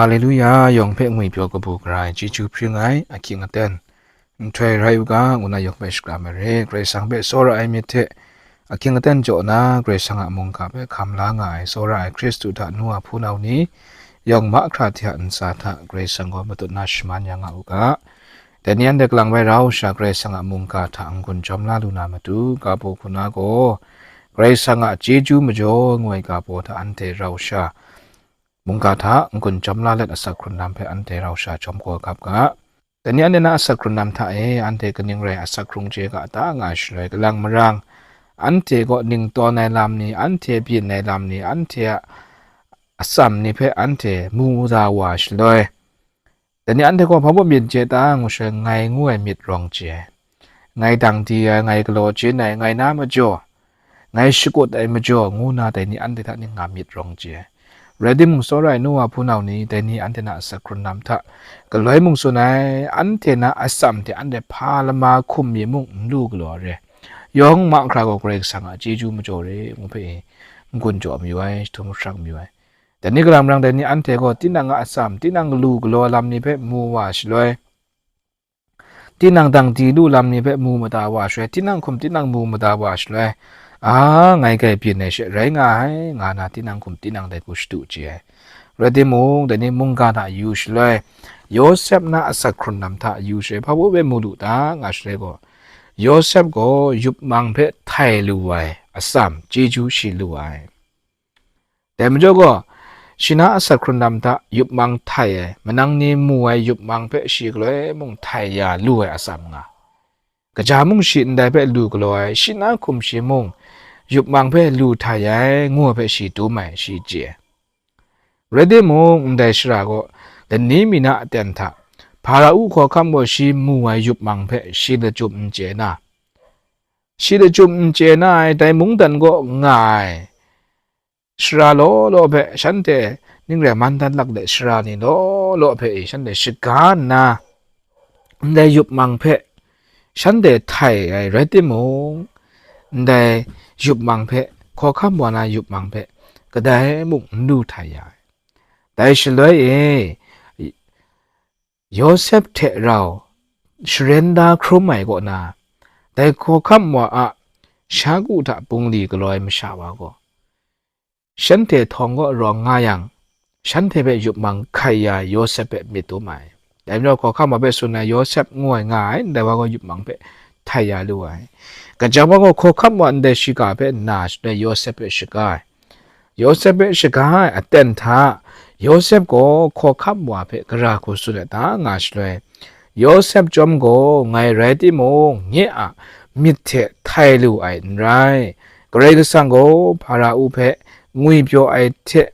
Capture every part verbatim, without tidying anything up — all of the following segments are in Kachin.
Haleluya, yawng hpe ngwipyaw kabu gara ai chyeju hpring ai ahkying aten nhtoi rai u ga, ngu na yawng hpe shakram ai re. Karai Kasang hpe tsawra ai myit hte ahkying aten jaw na, Karai Kasang a mungga hpe hkam la nga ai tsawra ai Hkristu hta nu a hpunau ni, yawng mahkra hte a ntsa hta Karai Kasang gaw matut na shaman ya nga u ga. Dai ni anhte kalang bai rau sha Karai Kasang a mungga hta n-gun chyawm la lu na matu, ga baw hku na gaw, Karai Kasang a chyeju majaw ngu ai ga baw hta anhte rau sha mungga hta n-gun chyawm la let asak hkrun lam hpe anhte rau sha chyawm kau gap ga. Dai ni anhte na asak hkrun lam hta e, anhte kaning rai asak hkrung chye ga ta nga ai shaloi, kalang marang anhte gaw ning tawn ai lam ni, anhte byin ai lam ni, anhte a atsam ni hpe anhte mu da wa ai shaloi, dai ni anhte gaw hpa baw myit chye ta ngu shaloi, ngai ngu ai myit rawng chye ai, ngai dang di ai, ngai galaw chyen ai, ngai na majaw, ngai shakut ai majaw, ngu na dai ni anhte hta ning nga myit rawng chye ai. Rai timung, tsawra ai nu wa hpunau ni, dai ni anhte na asak hkrun lam hta galoi mung tsun ai, anhte na atsam hte anhte hpa lama hkum mi mung n lu galaw ai re. Yawng mahkra gaw Karai Kasang a chyeju majaw re, ngu hpe n-gun jaw mayu ai, jahtum jahprang mayu ai. Dai ni kalang marang dai ni anhte gaw tinang a atsam, tinang lu galaw lam ni hpe mu wa shaloi, tinang dang di lu lam ni hpe mu mada wa shaloi, tinang hkum tinang mu mada wa shaloi, a, ngai grai byin ai she rai nga ai, nga na tinang hkum tinang dai hku shadu chye ai. Rai timung, dai ni mungga hta yu shaloi, Yawsep na asak hkrun lam hta yu shaloi, hpa baw hpe mu lu ta nga shaloi gaw, Yawsep gaw yup mang hpe htai lu ai atsam chyeju shi lu ai. Dai majaw gaw, shi na asak hkrun lam hta yup mang htai ai, manang ni mu ai yup mang hpe shi galoi mung htai ya lu ai atsam nga. Kaja mung shi ndai hpe lu galaw ai, shi na hkum shi mung yup mang hpe lu htai ai, ngu ai hpe shi dum ai, shi chye ai. Rai timung, ndai sara gaw, lani mi na aten hta, Hpara-u hkawhkam gaw shi mu ai yup mang hpe shi lachyum n chye na, shi lachyum n chye na ai, dai mungdan kaw nga ai sara law law hpe, shanhte ning rai man dan lak de sara ni law law hpe e shanhte shaga nna, ndai yup mang hpe shanhte htai ai rai timung, ndai yup mang hpe, hkawhkam wa na yup mang hpe, kadai mung n lu htai ya ai. Dai shaloi e, Yawsep hte rau sharen da hkrum ai kaw na, dai hkawhkam wa a sha ku hta bungli galaw ai masha wa gaw, shanhte htawng kaw rawng nga yang, shanhte hpe yup mang hkai ya ai Yawsep hpe myit dum ai. Dai majaw, hkawhkam wa hpe tsun ai Yawsep ngu ai nga ai, ndai wa gaw yup mang hpe htai ya lu ai. Kaja wa gaw hkawhkam wa ndai shiga hpe nna shaloi Yawsep hpe shaga ai. Yawsep hpe shaga ai aten hta, Yawsep gaw hkawhkam wa hpe gara hku tsun ai ta nga shaloi, Yawsep chyawm gaw ngai rai timung, nye a myit hte htai lu ai n rai. Karai Kasang gaw Hpara-u hpe ngwipyaw ai hte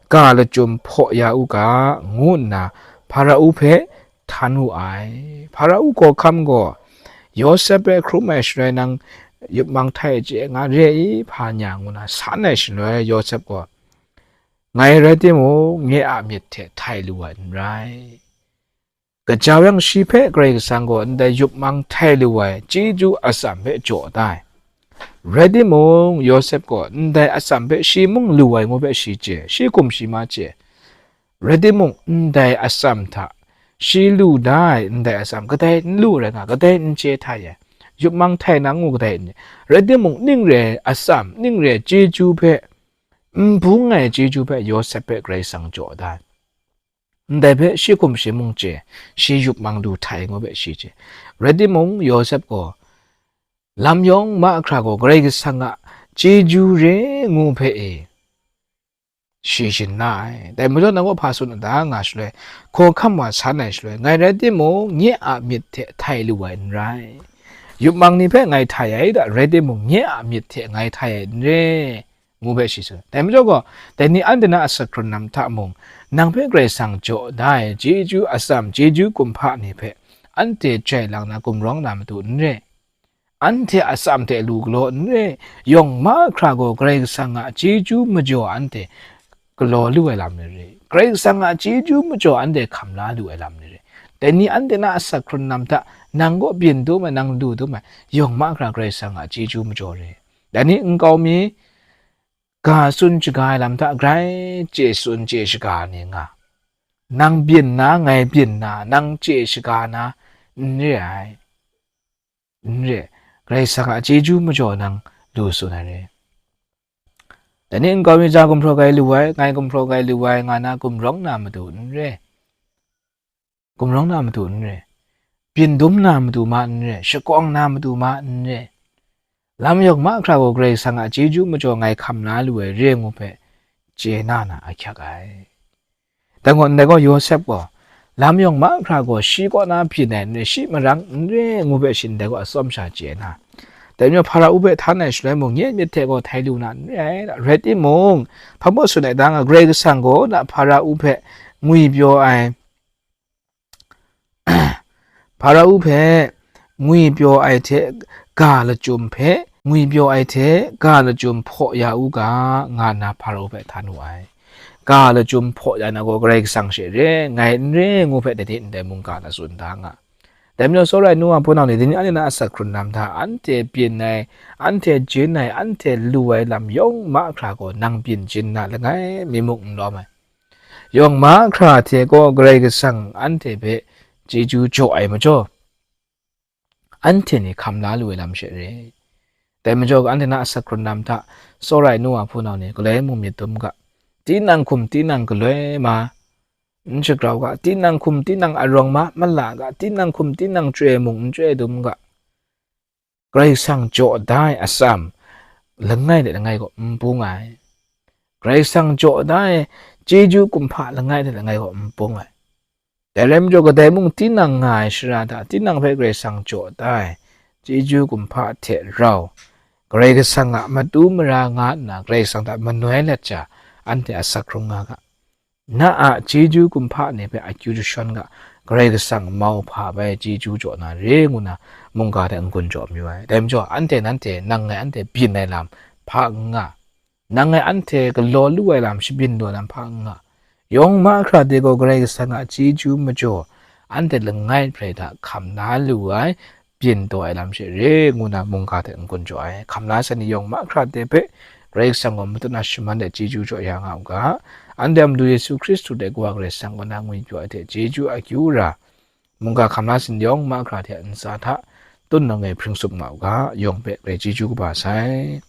ga lachyum hpaw ya u ga, ngu nna Hpara-u hpe htan wu ai. Hpara-u hkawhkam gaw, Yawsep hpe hkrum ai shaloi nang yup mang htai chye nga re i, hpa nya ngu na san ai shaloi, Yawsep gaw, ngai rai timung, nye a myit hte htai lu ai n rai. Kaja yang shi hpe Karai Kasang gaw ndai yup mang htai lu ai chyeju atsam hpe jaw da ai. Rai timung, Yawsep gaw ndai atsam hpe shi mung lu ai ngu hpe shi chye, shi hkum shi ma chye. Rai timung, ndai atsam hta, shi lu da ai ndai atsam kadai n lu rai nga, kadai n chye htai ai, yup mang htai na ngu kadai n, rai timung, ning re ai atsam, ning re ai chyeju hpe, n bung ai chyeju hpe Yawsep hpe Karai Kasang jaw da ai. Ndai hpe shi hkum shi mung chye, shi yup mang lu htai ngu hpe shi chye. Rai timung, Yawsep gaw lam yawng mahkra gaw Karai Kasang a chyeju re ngu hpe e, shi shin na ai. Dai majaw nang gaw hpa tsun a ta nga shaloi, hkawhkam wa san ai shaloi, ngai rai timung, nye a myit hte htai lu ai n rai. Yup mang ni hpe ngai htai ai da, rai timung, nye a myit hte ngai htai ai n re, ngu hpe shi tsun. Dai majaw gaw, dai ni anhte na asak hkrun lam hta mung, nang hpe Karai Kasang jaw da ai chyeju atsam, chyeju kumhpa ni hpe, anhte jai lang na gumrawng na matu n re. Anhte a atsam hte lu galaw n re, yawng mahkra gaw Karai Kasang a chyeju majaw anhte galaw lu ai lam ni re, Karai Kasang a chyeju majaw anhte hkam la lu ai lam ni re. Dai ni anhte na asak hkrun lam hta, nang kaw byin dum ai, nang lu dum ai, yawng mahkra Karai Kasang a chyeju majaw re. Dai ni nkau mi ga tsun shaga ai lam hta grai chye tsun chye shaga ai ni nga. nang byin na, ngai byin na, nang chye shaga na, n re ai. N re, Karai Kasang a chyeju majaw nang lu tsun ai re. Dai ni nkau mi ja gumhpraw gai lu ai, ngai gumhpraw gai lu ai, nga na gumrawng na matu n re. Gumrawng na matu n re. Byin dum na matu ma n re, shakawng na matu ma n re. Lam yawng mahkra gaw Karai Kasang a chyeju majaw ngai hkam la lu ai re ngu hpe chye na na ahkyak ai. Dai gaw, ndai gaw Yawsep gaw, lam yawng mahkra gaw shi kaw na byin ai n re, shi marang n re ngu hpe shi ndai gaw atsawm sha chye na. Dai majaw Hpara-u hpe htan ai shaloi mung, nye myit hte gaw htai lu na n re ai, rai timung, hpa maw tsun ai da nga, Karai Kasang gaw na Hpara-u hpe ngwipyaw ai, Hpara-u hpe ngwipyaw ai hte ga lachyum hpe, ngwipyaw ai hte ga lachyum hpaw ya u ga, nga nna Hpara-u hpe htan wu ai. Ga lachyum hpaw ya na gaw Karai Kasang she re, ngai n re ngu hpe dai ni ndai mungga na tsun da nga. Dai majaw, tsawra ai nu wa hpunau ni, dai ni anhte na asak hkrun lam hta, anhte byin ai, anhte jin ai, anhte lu ai lam yawng mahkra gaw nang byin jin na langai mi muk n lawm ai. Yawng mahkra hte gaw Karai Kasang anhte hpe chyeju jaw ai majaw, anhte ni hkam la lu ai lam she re. Dai majaw, anhte na asak hkrun lam hta, tsawra ai nu wa hpunau ni, galoi mung myit dum ga, tinang hkum tinang galoi ma, n shagrau ga, tinang hkum tinang arawng ma, mala ga, tinang hkum tinang chyoi mung n chyoi dum ga, Karai Kasang jaw da ai atsam langai hte langai gaw n bung ai. Karai Kasang jaw da ai chyeju kumhpa langai hte langai gaw n bung ai. Dai rai majaw, kadai mung tinang nga ai shara hta, tinang hpe Karai Kasang jaw da ai chyeju kumhpa hte rau, Karai Kasang a matu mara nga nna Karai Kasang hta manoi let ja, anhte asak hkrung nga ga. Na a chyeju kumhpa ni hpe akyu jashawn ga, Karai Kasang mauhpa bai chyeju jaw na re ngu na mungga hte n-gun jaw mayu ai. Dai majaw, anhte nanhte nang ngai anhte byin ai lam hpa n nga, nang ngai anhte galaw lu ai lam, shabyin lu ai lam hpa n nga, yawng mahkra de gaw Karai Kasang a chyeju majaw anhte langai hprai hta hkam na lu ai, byin taw ai lam she re ngu na mungga hte n-gun jaw ai. Hkam la ai ni yawng mahkra de hpe Karai Kasang gaw matut na shaman de chyeju jaw ya nga u ga. Anhte a Madu Yesu Hkristu hte Kawa Karai Kasang kaw na ngwipyaw ai hte chyeju akyu ra, mungga hkam la ai ni yawng mahkra hte a ntsa hta tun nang e hpring tsup nga u ga, yawng hpe grai chyeju kaba sai.